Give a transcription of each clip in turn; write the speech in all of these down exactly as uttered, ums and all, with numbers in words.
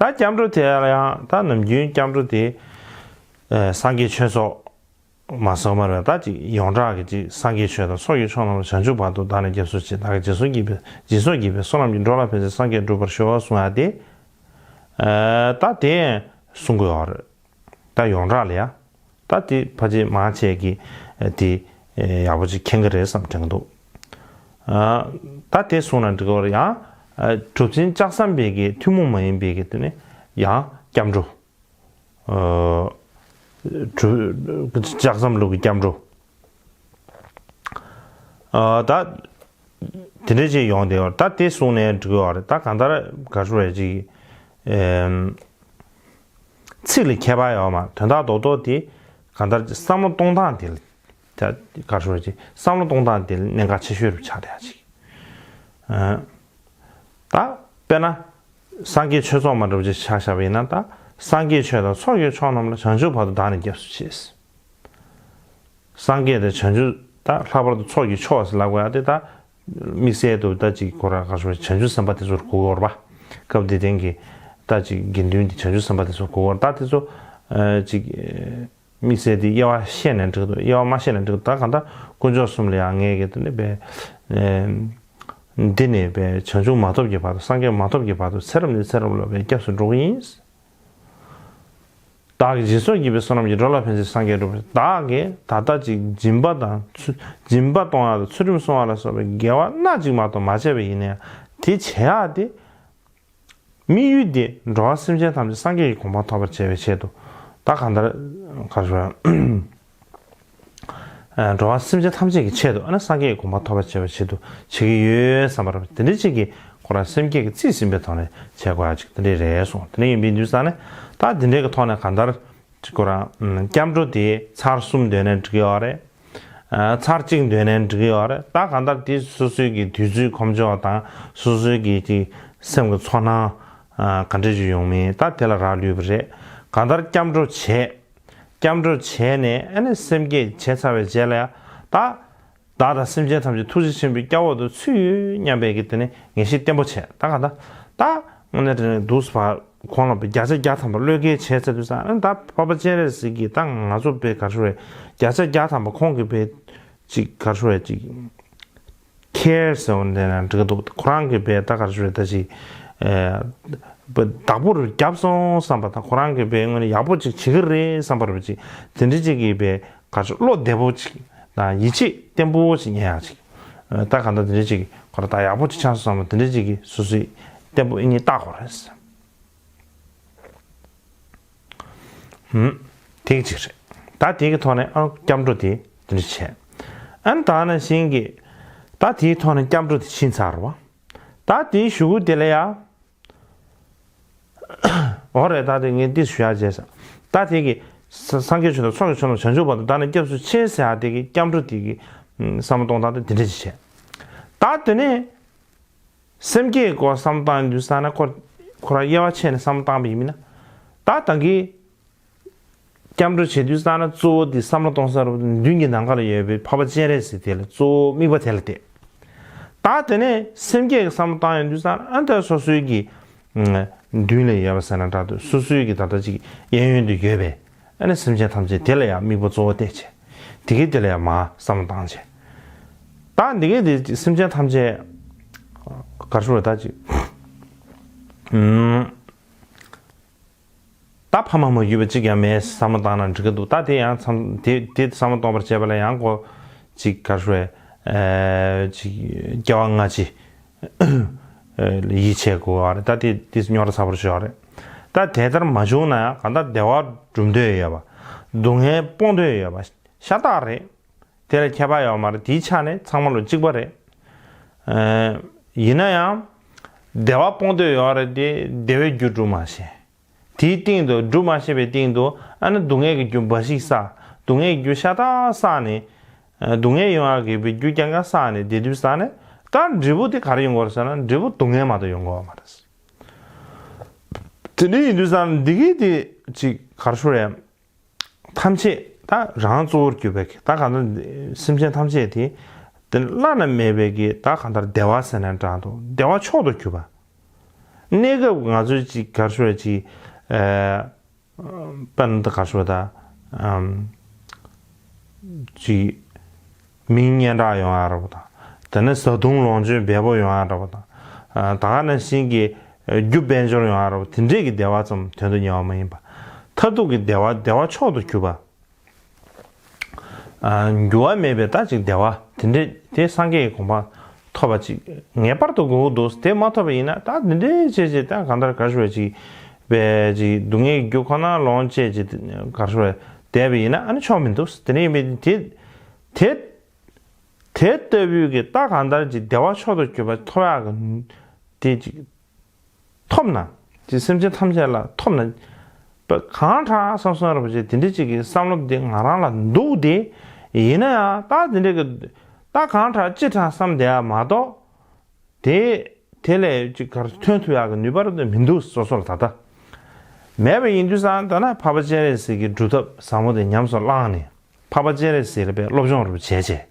ད་སྐྱབས་འགྲོ་དེ་ལ་ཡང་ད་ནམ་རྒྱུན་སྐྱབས་འགྲོ་དེ་ཨ་སངས་རྒྱས་ཆོས་ཚོགས་མ་སོགས་མར་བས་ད་ཅིག་ཡོངས་གྲགས་ཀྱི་ཅིག་སངས་རྒྱས་ཆོས་དང་ཚོགས་ཀྱི་མཆོག་རྣམས་ལ་བྱང་ཆུབ་བར་དུ་བདག་ནི་སྐྱབས་སུ་མཆི། བདག་གིས་སྦྱིན་སོགས་བགྱིས་པའི་སྦྱིན་སོགས་བགྱིས་པའི་བསོད་ནམས་ཀྱིས། འགྲོ་ལ་ཕན་ཕྱིར་སངས་རྒྱས་འགྲུབ་པར་ཤོག་གསུང་ཡ་དེ། ཨ་ད་དེ་གསུང་དགོས་ཡོད་རེད། ད་ཡོངས་གྲགས་ལ་ཡ། ད་དེ་ཕལ་ཆེར་མང་ཆེ་གིས་དེ་ཡག་པོ་ཅིག་མཁྱེན་གྱི་རེད་བསམ་དྲན་གྱི་འདུག་ཨ་ད་དེ་གསུངས་ན་འགྲིག་གི་རེད། ཡང་ཨ་གྲུབ་ཆེན་ལྕགས་ཟམ་པའི་གི་ཐུན་མོང་མ་ཡིན་པའི་གི་དེ་ནི་ཡང་སྐྱབས་འགྲོ། ཨ་གྲུབ་ལྕགས་ཟམ་ལུགས་ཀྱི་སྐྱབས་འགྲོ། ཨ་ད་དེ་འདྲ་ཅིག་ཡོང་བསྡད་ཡོད། ད་དེ་གསུངས་ནས་འགྲིག་གི་ཡོད་རེད། ད་གང་ལྟར་ག་རེ་ཞུ་དགོས་རེད། ཅིག་ཨེམ། ཚིག་ལ་ཁྱད་པར་ཡོད་མ་རེད། དོན་དག་རྡོག་རྡོག་དེ་གང་ལྟར་བསམ་བློ་གཏོང་སྟངས་དེ་ལ་ད་ག་རེ་ཞུ་དགོས་རེད། ཅིག་བསམ་བློ་གཏོང་སྟངས་དེ་ལ་གནད་འགག་ཆེ་ཤོས་རུ་ཆགས་བསྡད་ཡ་ཅིག་ཨ་ད་དཔེར་ན་སངས་རྒྱས་ཆོས་ཚོགས་མ་འདྲ་བོ་ཅིག་ཆ་བཞག་པ་ཡིན་ན། ད་སངས་རྒྱས་ཆོས་དང་ཚོགས་ཀྱི་མཆོག་རྣམས་ལ། བྱང་ཆུབ་བར་དུ་བདག་ནི་སྐྱབས་སུ་མཆི། སངས་རྒྱས་དང་བྱང་ཆུབ་ད་ལྷག་པར་དུ་ཚོགས་ཀྱི་མཆོག་ཟེར་ལབ་དགོས་ཡ་དེ་ད་དམིགས་བསལ་དུ་ད་ཅིག་ཁོ་རང་ག་རེ་ཞུ་དགོས་རེད། བྱང་ཆུབ་སེམས་དཔའ་དེ་ཚོར་གོ་དགོས་རེད་པ། སྐབས་དེ་དེང་གི་ད་ཅིག་དགེ་འདུན་དེ་བྱང་ཆུབ་སེམས་དཔའ་དེ་ཚོར་གོ་དགོས་རེད། ད་དེ་ཚོ་ཨ་ཅིག་དམིགས་བསལ་དེ་དབྱེ་བ་ཤེས་ནས་འགྲིག་འདུག་དབྱེ་བ་མ་ཤེས་ནས་འགྲིག་འདུག་ད་གང་ལྟར་དཀོན་མཆོག་གསུམ་ལ་ཡང་ངས་གི་དེ་ནས་པའི་ཨེམ། འདི་ནས་པའི་བྱང་ཆུབ་མ་ཐོབ་ཀྱི་བར་དུ། སངས་རྒྱས་མ་ཐོབ་ཀྱི་བར་དུ། ཚེ་རབས་ནས་ཚེ་རབས་ལ་པའི་སྐྱབས་སུ་འགྲོ་གི་ཡིན། བདག་གིས་སྦྱིན་སོགས་བགྱིས་པའི་བསོད་ནམས་ཀྱིས། འགྲོ་ལ་ཕན་ཕྱིར་སངས་རྒྱས་འགྲུབ་པར། བདག་གིས་ད་ལྟ་ཅིག་སྦྱིན་པ་དང་ཚུལ་སྦྱིན་པ་གཏོང་ཡག་དང་ཚུལ་ཁྲིམས་སྲུང་བ་ལ་སོགས་པའི་དགེ་བ་སྣ་གཅིག་མ་གཏོགས་མ་བྱས་པ་ཡིན་ན་ཡང་། དེ་བྱེད་ཡག་དེ་དམིགས་ཡུལ་དེ་འགྲོ་བ་སེམས་ཅན་ཐམས་ཅད་སངས་རྒྱས་ཀྱི་གོ་འཕང་ཐོབ་པར་བྱེད་པའི་ཆེད་དུ། ད་གང་ལྟར་ག་རེ་ཞུ་དགོས། འགྲོ་བ་སེམས་ཅན་ཐམས་ཅད་ཀྱི་ཆེད་དུ། ཨ་ནི་སངས་རྒྱས་ཀྱི་གོ་འཕང་ཐོབ་པར་བྱེད་པའི་ཆེད་དུ་བྱེད་ཀྱི་ཡོད་བསམ་པ་རེད། དེ་འདྲ་ཅིག་གིས་ཁོ་རང་སེམས་བསྐྱེད་ཀྱི་རྩིས་ཟིན་པའི་ཐོག་ནས་བྱེད་དགོས་ཡ་ཅིག་དེ་འདྲ་རེད་གསུངས། དེ་འདྲ་ཡིན་པའི་དུས་ཙང་ནས་ད་དེ་འདྲའི་གི་ཐོག་ནས་གང་ལྟར་ཅིག་ཁོ་རང་སྐྱབས་འགྲོ་དེ་ཚར་གསུམ་འདོན་ནའི་འགྲིག་གི་ཡོད་རེད། ཚར་གཅིག་འདོན་ནའི་འགྲིག་གི་ཡོད་རེད། ད་གང་ལྟར་དེ་སོ་སོའི་གི་དུས་ཚོད་ཁོམ་ཆོག་དང་སོ་སོའི་གི་ཅིག་སེམས་ཀྱི་ཚོར་སྣང་ག་འདྲ་ཞིག་ཡོང་མིན་ད་དེ་ལ་རག་ལུས་པ་རེད། གང་ལྟར་སྐྱབས་འགྲོ་བྱས། སྐྱབས་འགྲོ་བྱས་ནས་ཨ་ནི་སེམས་བསྐྱེད་བྱས་ཚར་བའི་རྗེས་ལ་ཡང་ད་བདག་དང་སེམས་ཅན་ཐམས་ཅད་ཐུགས་རྗེ་ཆེན་པོའི་སྐྱབས་འོག་ཏུ་ཚུད་ཡོད་སྙམ་པའི་གི་དེ་ནི་ངེས་ཤེས་བརྟན་པོ་བྱས། ད་གང་ལྟར་ད་དངོས་གནས་དྲང་གནས་འདུག་སེ་ཕར་ཁོང་ལ་བརྒྱ་ཆ་བརྒྱ་ཐམ་པ་བློས་འགེལ་བྱས་ཚར་དུས་ཙང་ཨ་ནི་ད་འཕགས་པ་སྤྱན་རས་གཟིགས་ཀྱིས་ད་ང་ཚོ་བས་ག་རེ་ཞུ་དགོས་རེད། བརྒྱ་ཆ་བརྒྱ་ཐམ་པ་ཁོང་གིས་བས་ཅིག་ག་རེ་ཞུ་དགོས་རེད། ཅིག་ཁེར་ཟེར་བ་འདྲ་ན་འགྲིག་གི་འདུག་ཁོ་རང་གིས་བས་ད་ག་རེ་ཞུ་དགོས་རེད། ད་ཅིག་ཨེ། བདག་པོ་རུ་བརྒྱབ་སོང་བསམ་པ་དང་། ཁོ་རང་གིས་བས་དངོས་གནས་ཡག་པོ་ཅིག་བྱེད་ཀྱི་རེད་བསམ་པ་རུ་ཅིག་དེ་འདྲ་ཅིག་གིས་བས་ག་རེ་ཞུ་བློ་བདེ་པོ་ཅིག་དང་ཡིད་ཆེས་བརྟན་པོ་ཅིག་རྙེད་ཡག་ཅིག་ཨེ། ད་གང་ལྟར་དེ་འདྲ་ཅིག་ཁོ་རང་ད་ཡག་པོ་ཅིག་ཆགས་སོང་བསམ་པ་དེ་འདྲ་ཅིག་གིས་སོ་སོའི་བརྟན་པོ་ཨེ་ནི་བཏགས་དགོས་རེད། ཧུམ། དེ་གཅིག་རེད། ད་དེ་གི་ཐོག་ནས་ཨ་སྐྱབས་འགྲོ་དེ་དེ་འདྲ་བྱས། ཨ་ནི་ད་ནང་བཞིན་གྱི་ད་དེའི་ཐོག་ནས་སྐྱབས་འགྲོ་དེ་ཕྱིན་ཚར་བ། ད་དེའི་གཞུག་གུ་དེ་ལ་ཡ། འོ་རེད། ད་དེ་ངས་འདི་ཞུ་ཡག་བྱས་ས། ད་དེ་གི་ས་སངས་རྒྱས་ཆོས་དང་ཚོགས་ཀྱི་མཆོག་རྣམས་བྱང་ཆུབ་བར་དུ་བདག་ནི་སྐྱབས་སུ་མཆི་ཟེར་ཡག་དེ་གི་སྐྱབས་འགྲོ་དེ་གི་བསམ་བློ་གཏོང་སྟངས་དེ་དེ་འདྲ་ཅིག་བྱས། ད་དེ་ནས། སེམས་བསྐྱེད་སྐོར་བསམ་བློ་བཏང་དུས་ཙང་ན་ཁོ་ཁོ་རང་དབྱེ་བ་ཕྱེ་ནས་བསམ་བློ་བཏང་པ་ཡིན་མིན་ན། ད་ད་གིན་སྐྱབས་འགྲོ་བྱེད་དུས་ཙང་ན་གཙོ་བོ་དེ་བསམ་བློ་གཏོང་ས་རུ་མདུན་གྱི་ནམ་མཁའ་ལ་ཡོད་པའི་འཕགས་པ་སྤྱན་རས་གཟིགས་དེ་ལ་གཙོ་བོ་དམིགས་པ་དེ་ལ་གཏད། ད་དེ་ནས་སེམས་བསྐྱེད་ཀྱི་བསམ་བློ་བཏང་ཡོང་དུས་ཙང་ན་ཨ་ད་སོ་སོའི་གི་མདུན་ལ་ཡོད་པ་ཟེར་ན་འདྲ་འདུག་སོ་སོའི་གི་ད་ལྟ་ཅིག་གཡས་གཡོན་དུ་ཡོད་པའི། ཨ་ནི་སེམས་ཅན་ཐམས་ཅད་དེ་ལ་ཡང་དམིགས་པ་གཙོ་བོ་གཏད་བྱས། དེ་གའི་དེ་ལ་ཡང་མར་བསམ་བློ་བཏང་བྱས། ད་འདི་གའི་དེ་སེམས་ཅན་ཐམས་ཅད་ག་རེ་ཞུ་དགོས་རེད། ད་ཅིག་ཨུམ། ད་ཕ་མ་མ་གྱུར་པ་གཅིག་ཀྱང་མེད་བསམ་བློ་བཏང་ན་འགྲིག་གི་འདུག་ད་དེ་ཡང་མཚམས་དེ་དེ་བསམ་བློ་གཏོང་བར་བྱེད་པ་ལ་ཡང་ཁོ་ཅིག་ག་རེ་ཞུ་དགོས་རེད། ཨེ་ཅིག་སྐྱེ་བ་སྔ་ཕྱི། ཡིད་ཆེས་དགོས་པ་རེད། ད་དེ་དེ་རྙོག་དྲ་ཚ་པོར་ཤོར་རེད། ད་དེ་ལྟར་མ་བྱུང་ན་ཡང་གང་ལྟར་བདེ་བ་སྒྲུབ་འདོད་ཡོད་པ། སྡུག་བསྔལ་སྤོང་འདོད་ཡོད་པ་ཤ་སྟག་རེད། དེ་ལ་ཁྱད་པར་ཡོད་མ་རེད། དེའི་ཆ་ནས་ཚང་མ་ལོ་གཅིག་པ་རེད། ཡིན་ན་ཡང་བདེ་བ་སྤོང་འདོད་ཡོད་རེད་དེ་བདེ་བའི་རྒྱུ་སྒྲུབ་མ་ཤེས། དེའི་སྟེང་དུ་སྒྲུབ་མ་ཤེས་པའི་སྟེང་དུ་ཨ་ནི་སྡུག་བསྔལ་གྱི་རྒྱུ་འབའ་ཞིག་བསགས། སྡུག་བསྔལ་གྱི་རྒྱུ་ཤ་སྟག་བསགས་ནས། སྡུག་བསྔལ་ཡོང་ཡག་གི་རྒྱུ་རྐྱང་རྐྱང་བསགས་ནས་བསྡད་དུས་ཙང་ནས་ད་འབྲས་བུ་དེ་ག་རེ་ཡོང་གི་ཡོད་རེད་ཟེར་ན་འབྲས་བུ་སྡུག་བསྔལ་མ་གཏོགས་ཡོང་གི་ཡོད་མ་རེད། དེ་འདྲ་ཡིན་དུས་ཙང་ནས་འདི་གའི་དེ་ཅིག་ག་རེ་ཞུ་དགོས་རེད། ཐམས་ཅད་ད་རང་གཙོ་བོར་གྱུར་པའི་ད་གང་ལྟར་སེམས་ཅན་ཐམས་ཅད་དེ་དེ་བླ་ན་མེད་པའི་གི་ད་གང་ལྟར་བདེ་བ་ཟེར་ན་འདྲ་འདུག་བདེ་བ་མཆོག་ཏུ་གྱུར་པ། གནས་སྐབས་ང་ཚོའི་ཅིག་ག་རེ་ཞུ་བ་ཅིག་ཨ། དཔེར་ན་ད་ག་རེ་ཞུ་བ་ད། ཨམ། ཅིག་མིང་སྙན་གྲགས་ཡོང་ཡ་འདྲ་པོ་དང་། དེ་ནས་བཟའ་བཏུང་ལོངས་སྤྱོད་འབེལ་པོ་ཡོང་ཡ་འདྲ་པོ་དང་། ཨ། ད་ག་ནང་བཞིན་གྱི་རྒྱུ་དཔལ་འབྱོར་ཡོང་ཡ་འདྲ་པོ་དེ་འདྲས་ཀྱི་བདེ་བ་ཙམ་དོན་དུ་གཉེར་བ་མ་ཡིན་པ། མཐར་ཐུག་གི་བདེ་བ་བདེ་བ་མཆོག་ཏུ་གྱུར་པ། ཨ། འགྱུར་བ་མེད་པའི་ད་ཅིག་བདེ་བ་དེ་འདྲས་དེ་སངས་རྒྱས་ཀྱི་གོ་འཕང་ཐོབ་པ་ཅིག་ངེས་པར་དུ་དགོས་ཀྱི་འདུག་དེ་མ་ཐོབ་པ་ཡིན་ན་ད་དེ་འདྲས་བྱས་བྱས་ད་གང་ལྟར་ག་རེ་ཞུ་བ་ཅིག་པའི་ཅིག་སྡུག་བསྔལ་གྱི་རྒྱུ་ཁོ་ན་ལོངས་སྤྱད་ཅིག་ག་རེ་ཞུ་བ་བསྡད་པ་ཡིན་ན་ཨ་ནི་ཆོག་མི་འདུག་དེ་འདྲས་ཡིན་པས་དེ་དེ་དེ་ལྟ་བུའི་གི་ད་གང་ལྟར་ཅིག་བདེ་བ་མཆོག་ཏུ་གྱུར་པ་ཐོབ་ཡག་གི་དེ་ཅིག་ཐོབ་ན། དེ་སེམས་ཅན་ཐམས་ཅད་ལ་ཐོབ་ན། པ་གང་དྲག་བསམ་བསམ་ར་བ་ཅིག་དེ་འདྲ་ཅིག་གི་བསམ་བློ་དེ་ང་རང་ལ་འདུག་དེ་ཡིན་ན་ཡང་ད་དེ་འདྲ་གི་ད་གང་དྲག་ཅི་དྲག་བསམ་བསྡད་ཡ་མ་གཏོགས། དེ་དེ་ལས་ཅིག་གར་ཐོན་ཐུབ་ཡག་གི་ནུས་པ་རུ་མི་འདུག་སོ་སོ་ལ་ད་ལྟ་མེད་པ་ཡིན་དུས་ཙང་ད་ན་འཕགས་པ་སྤྱན་རས་གཟིགས་ཀྱི་སྒྲུབ་ཐབས་ཟབ་མོ་དེ་ཉམས་སུ་བླངས་ནས། འཕགས་པ་སྤྱན་རས་གཟིགས་ལ་དཔེ་སློབ་སྦྱོང་རུ་བྱས་བྱས།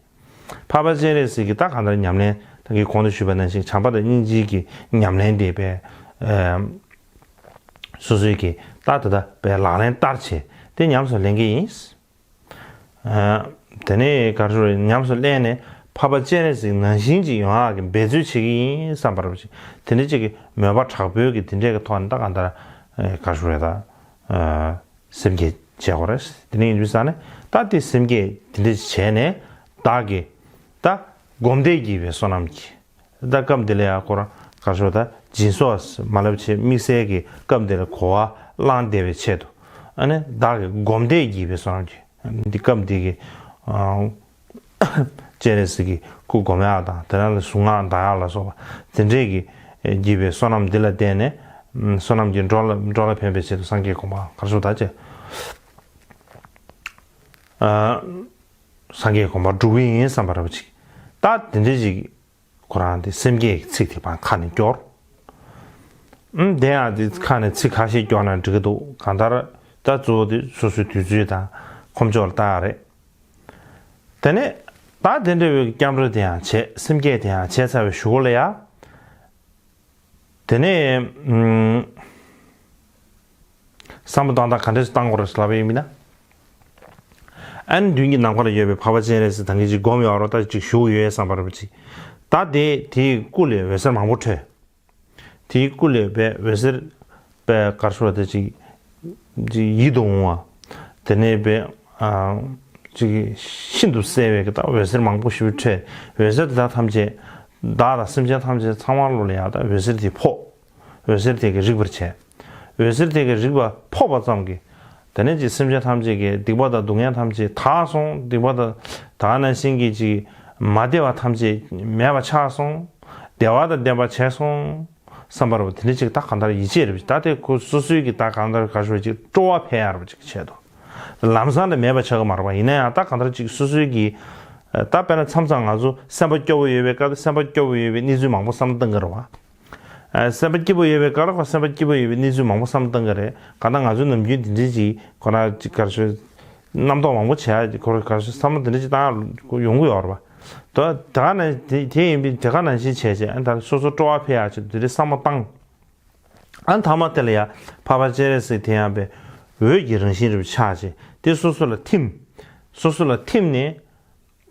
འཕགས་པ་སྤྱན་རས་གཟིགས་ཀྱི་ད་གང་ལྟར་ཉམས་ལེན་ད་གིན་གོང་དུ་ཞུས་པ་ནང་བཞིན་བྱམས་པ་དང་སྙིང་རྗེ་གི་ཉམས་ལེན་དེ་དཔེ་སོ་སོའི་གི་ད་ད་ད་དཔེ་ལག་ལེན་བསྟར་བྱས་དེ་ཉམས་སུ་ལེན་གི་ཡིན། དེ་ནས་ག་རེ་ཉམས་སུ་ལེན་ནས་འཕགས་པ་སྤྱན་རས་གཟིགས་ནང་བཞིན་ཅིག་ཡོང་ཡག་གི་འབད་རྩོལ་བྱེད་ཀྱི་ཡིན་བསམ་པ་རུ་ཅིག་དེ་འདྲ་ཅིག་གི་མོས་པ་དྲག་པོའི་གི་དེ་འདྲའི་གི་ཐོག་ནས་ད་གང་ལྟར་ག་རེ་རེད་ད། སེམས་བསྐྱེད་བྱེད་དགོས་རེད། དེ་ནས་ཡིན་དུས་ཙང་ནས་ད་དེ་སེམས་བསྐྱེད་དེ་འདྲ་བྱས་ནས་བདག་གིས་ད་སྒོམ་བཟླས་བགྱིས་པའི་བསོད་ནམས་ཀྱིས་ད་སྐབས་འདི་ལ་ཡང་ཁོ་རང་ག་རེ་ཞུ་ད་སྦྱིན་སོགས་མ་ལབ་བྱས་དམིགས་བསལ་གྱི་སྐབས་འདི་ལ་གོ་བ་བླངས་བསྡད་པའི་ཆེད་དུ་ཨ་ནི་བདག་གིས་སྒོམ་བཟླས་བགྱིས་པའི་བསོད་ནམས་ཀྱིས། འདི་སྐབས་འདི་གི་སྤྱན་རས་གཟིགས་ཀྱི་སྐུ་སྒོམ་ཡག་དང་དེ་རང་ལ་གཟུངས་སྔགས་བཟླ་ཡག་ལ་སོགས་པ་དེ་འདྲས་ཀྱི་བགྱིས་པའི་བསོད་ནམས་འདི་ལ་བརྟེན་ནས་བསོད་ནམས་ཀྱིས་འགྲོ་ལ་འགྲོ་ལ་ཕན་པའི་ཆེད་དུ་སངས་རྒྱས་གོ་འཕང་ག་རེ་ཞུ་ད་ཅེ། སངས་རྒྱས་གོ་འཕང་སྒྲུབ་ཀྱི་ཡིན་བསམ་པ་རེད་པ་ཅིག་ད་དེ་འདྲས་ཅིག་ཁོ་རང་དེ་སེམས་བསྐྱེད་ཀྱི་ཚིག་དེ་ཕར་ཁ་ནས་སྐྱོར། ཨུམ། དེ་ཡང་དེ་ཁ་ནས་ཚིག་ཁ་ཤས་སྐྱོར་ན་འགྲིག་གི་འདུག་གང་ལྟར་ད་གཙོ་བོ་དེ་སོ་སོའི་དུས་ཚོད་དང་ཁོམ་ཕྱོགས་ལ་བལྟ་ཡག་རེད། དེ་ནས་ད་དེ་འདྲ་བའི་སྐྱབས་འགྲོ་དེ་ཡང་བྱས་སེམས་བསྐྱེད་དེ་ཡང་བྱས་ཚར་བའི་གཞུག་གུ་ལ་ཡ། དེ་ནས་ཨུམ། བསམ་བློ་བཏང་སྟངས་ག་འདྲས་སེ་བཏང་དགོས་རེད་ལབ་པ་ཡིན་ན། ཨ་ནི་མདུན་གྱི་ནམ་མཁའ་ལ་ཡོད་པའི་འཕགས་པ་སྤྱན་རས་གཟིགས་ད་གིན་ཅིག་སྒོམ་ཡོད་རོགས་ད་ཅིག་བཞུགས་ཡོད་བསམ་པ་རེད་པ་ཅིག་ད་དེ་དེའི་སྐུ་ལས་འོད་ཟེར་མང་པོ་འཕྲོས། དེའི་སྐུ་ལས་པའི་འོད་ཟེར་པའི་ག་རེ་ཞུ་བ་དེ་ཅིག་ཅིག་ཡིད་དུ་འོང་བ། དེ་ནས་པའི་ཅིག་ཤིན་ཏུ་གསལ་བའི་གི་ད་འོད་ཟེར་མང་པོ་ཞིག་འཕྲོས། འོད་ཟེར་དེ་དག་ཐམས་ཅད་བདག་དང་སེམས་ཅན་ཐམས་ཅད་ཚང་མ་ལོ་ལ་ཡ་ད་འོད་ཟེར་དེ་ཕོག་འོད་ཟེར་དེ་གིས་རིག་པར་བྱས། འོད་ཟེར་དེ་གིས་རིག་པ་ཕོག་པ་ཙམ་གྱིས། དེ་ནས་ཅིག་སེམས་ཅན་ཐམས་ཅད་ཀྱི་སྡིག་པ་དང་སྡུག་བསྔལ་ཐམས་ཅད་དག་སོང་། སྡིག་པ་དང་དག་ནང་བཞིན་གྱི་ཅིག་མ་བདེ་བ་ཐམས་ཅད་མེད་པ་ཆགས་སོང་། བདེ་བ་དང་ལྡན་པ་བྱས་སོང་། བསམ་པ་རེད་པ་དེ་འདྲ་ཅིག་ད་གང་ལྟར་ཡིད་ཆེས་རེད་པ་ཅིག་ད་དེ་ཁོ་སོ་སོའི་གི་ད་གང་ལྟར་ག་ཞུ་བ་ཅིག་སྤྲོ་བ་འཕེལ་ཡག་རེད་པ་ཅིག་ཆེད་དུ། ལམ་སང་ལ་མེད་པ་ཆགས་ཀྱི་མ་རེད་པ། ཡིན་ན་ཡང་ད་གང་ལྟར་ཅིག་སོ་སོའི་གི་ད་དཔེར་ན་མཚམས་མཚམས་ང་ཚོ་སེམས་པ་སྐྱོ་བོ་ཡོད་པའི་སྐབས་སེམས་པ་སྐྱོ་བོ་ཡོད་པའི་གནས་ཚུལ་མང་པོ་བསམ་བློ་གཏོང་གི་རེད་པ། ཨ། སེམས་པ་སྐྱིད་པོ་ཡོད་པའི་སྐབས་ལ་ཁོ་སེམས་པ་སྐྱིད་པོ་ཡོད་པའི་གནས་ཚུལ་མང་པོ་བསམ་བློ་གཏོང་གི་རེད། གང་ལྟར་ང་ཚོའི་ནམ་རྒྱུན་འདི་འདྲ་ཅིག་ཁོ་རང་ཅིག་ག་རེ་ཞུ། རྣམ་རྟོག་མང་པོ་བྱས་ཁོ་རང་ག་རེ་ཞུ་བསམ་བློ་འདི་འདྲ་ཅིག་བཏང་ཡག་ཡོང་གི་ཡོད་རེད་པ། ད་ད་ག་ནང་དེ་དེ་ཡིན་པས་དེ་ག་ནང་བཞིན་བྱས་བྱས་ཨ་ད་སོ་སོ་སྤྲོ་བ་འཕེལ་ཡག་ཅིག་འདི་འདྲ་བསམ་བློ་བཏང་། ཨ་མཐའ་མ་དེ་ལ་ཡ་འཕགས་པ་སྤྱན་རས་གཟིགས་དེ་ཡང་པའི་འོད་ཀྱི་རང་བཞིན་རེ་ཆགས་བྱས་དེ་སོ་སོ་ལ་ཐིམ། སོ་སོ་ལ་ཐིམ་ནས།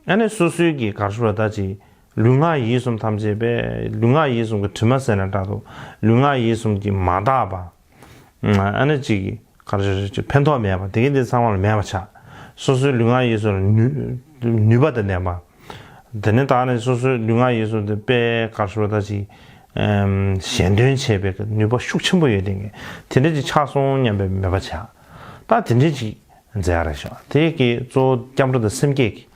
ཨ་ནི་སོ་སོའི་གི་ག་རེ་ཞུ་བ་ད་ཅིག་ལུས་ངག་ཡིད་གསུམ་ཐམས་ཅད་པས་ལུས་ངག་ཡིད་གསུམ་གྱི་དྲི་མ་ཟེར་ན་འདྲ་འདུག་ལུས་ངག་ཡིད་གསུམ་གྱི་མ་དག་པ། ཨ་ནི་ཅིག་ག་རེ་ཞུ་ཅིག་ཕན་ཐོགས་མེད་པ་དེ་གི་འདི་ཚང་མ་ལ་མེད་པ་ཆགས། སོ་སོའི་ལུས་ངག་ཡིད་གསུམ་ལ་ནུས་ནུས་པ་དང་ལྡན་པ། དེ་ནས་ད་ནི་སོ་སོའི་ལུས་ངག་ཡིད་གསུམ་དེ་པས་ག་རེ་ཞུ་བ་ད་ཅིག་གཞན་དོན་བྱེད་པའི་ནུས་པ་ཤུགས་ཆེན་པོ་ཡོད་དེ་གི་དེ་འདྲ་ཅིག་ཆགས་སོང་སྙམ་པའི་མོས་པ་བྱས། ད་དེ་འདྲ་ཅིག་མཛད་ཡག་རེད་ཤག་དེ་གི་གཙོ་བོ་སྐྱབས་འགྲོ་དང་སེམས་བསྐྱེད་ཀྱི།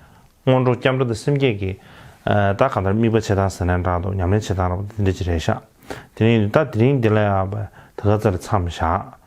སྔོན་འགྲོ་སྐྱབས་འགྲོ་དང་སེམས་བསྐྱེད་ཀྱི། ད་གང་ལྟར་དམིགས་པ་བྱེད་སྟངས་ཟེར་ན་འདྲ་འདུག་ཉམས་ལེན་བྱེད་སྟངས་ར་བ་དེ་འདྲ་ཅིག་རེད་ཤག་དེ་ནས་ད་དེ་རིང་འདི་ལ་ཡག་པ་ད་ག་ཚོད་ལ་མཚམས་བཞག